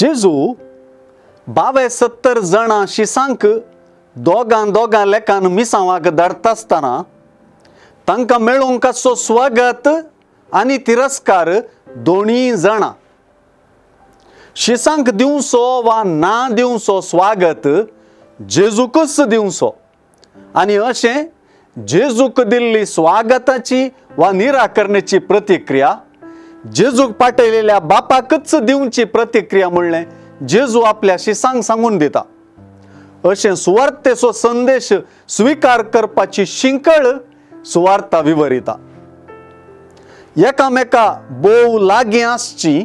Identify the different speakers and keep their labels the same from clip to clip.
Speaker 1: जेजू 72 जाणां शिसांक दोगां दोगां लेखान मिसांवाक धाडटा आसतना तांकां मेळूंक आसचो स्वागत आनी तिरस्कार दोनूय जाणां। शिसांक दिवचो वा ना दिवचो स्वागत जेजूकच दिवचो आनी अशें जेजूक दिल्ली स्वागताची वा निराकरणेची प्रतिक्रिया जेजूक पाठयलेल्या बापाकच दिवची प्रतिक्रिया म्हणलें जेजू आपल्या शिसांक सांगून दिता। अशें सुवार्तेचो संदेश स्विकार करपाची शिंकळ सुवार्ता विवरिता। एकामेका भोव लागीं आसची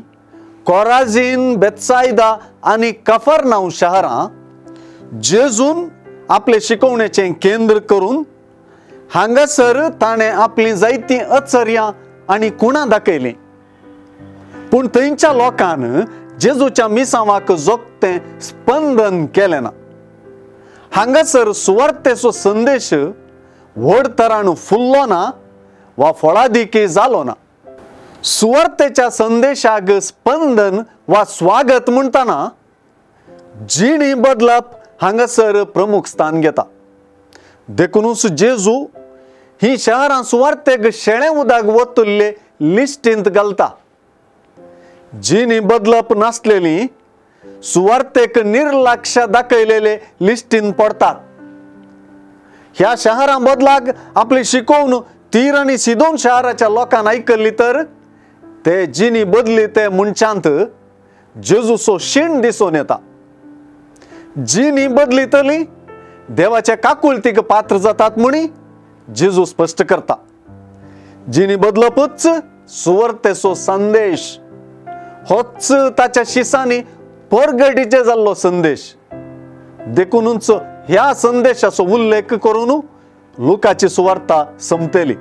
Speaker 1: कोराझीन, बेत्सायदा आनी कफरनाव शहरां जेजून आपले शिकवणेचें केंद्र करून हांगासर ताणें आपलीं जायतीं अचर्यां आनी खुणां दाखयलीं। पूण थंयच्या लोकान जेजूच्या मिसांवाक जोगतें स्पंदन केलें ना। हांगासर सुवार्तेचो संदेश व्हड तरान फुल्लो ना वा फळादिकी जालो ना। सुवार्तेच्या संदेशाक स्पंदन वा स्वागत म्हणटना जिणी बदलप हांगासर प्रमुख स्थान घेता। देखूनच जेजू ही शहरां सुवार्तेक शेळें उदक वतुल्ले लिस्टींत घालता। जिणी बदलप नासलेली सुवार्तेक निर्लक्ष दाखयलेले लिस्टीन पडतात। ह्या शहरां बदलाक आपली शिकोवन तीर आनी सिदोन शहराच्या लोकांक आयकल्ली तर ते जिणी बदली ते मनशांत जेजूचो शीण दिसून येता। जिणी बदलितली देवाच्या काकुळतीक पात्र जातात म्हणी जेजू स्पश्ट करता। जिणी बदलपूच सुवार्तेचो संदेश होच ताच्या शिसांनी परगटीचे जाल्लो संदेश। देखूनच ह्या संदेशाचो उल्लेख करून लुकाची सुवार्ता संपतली।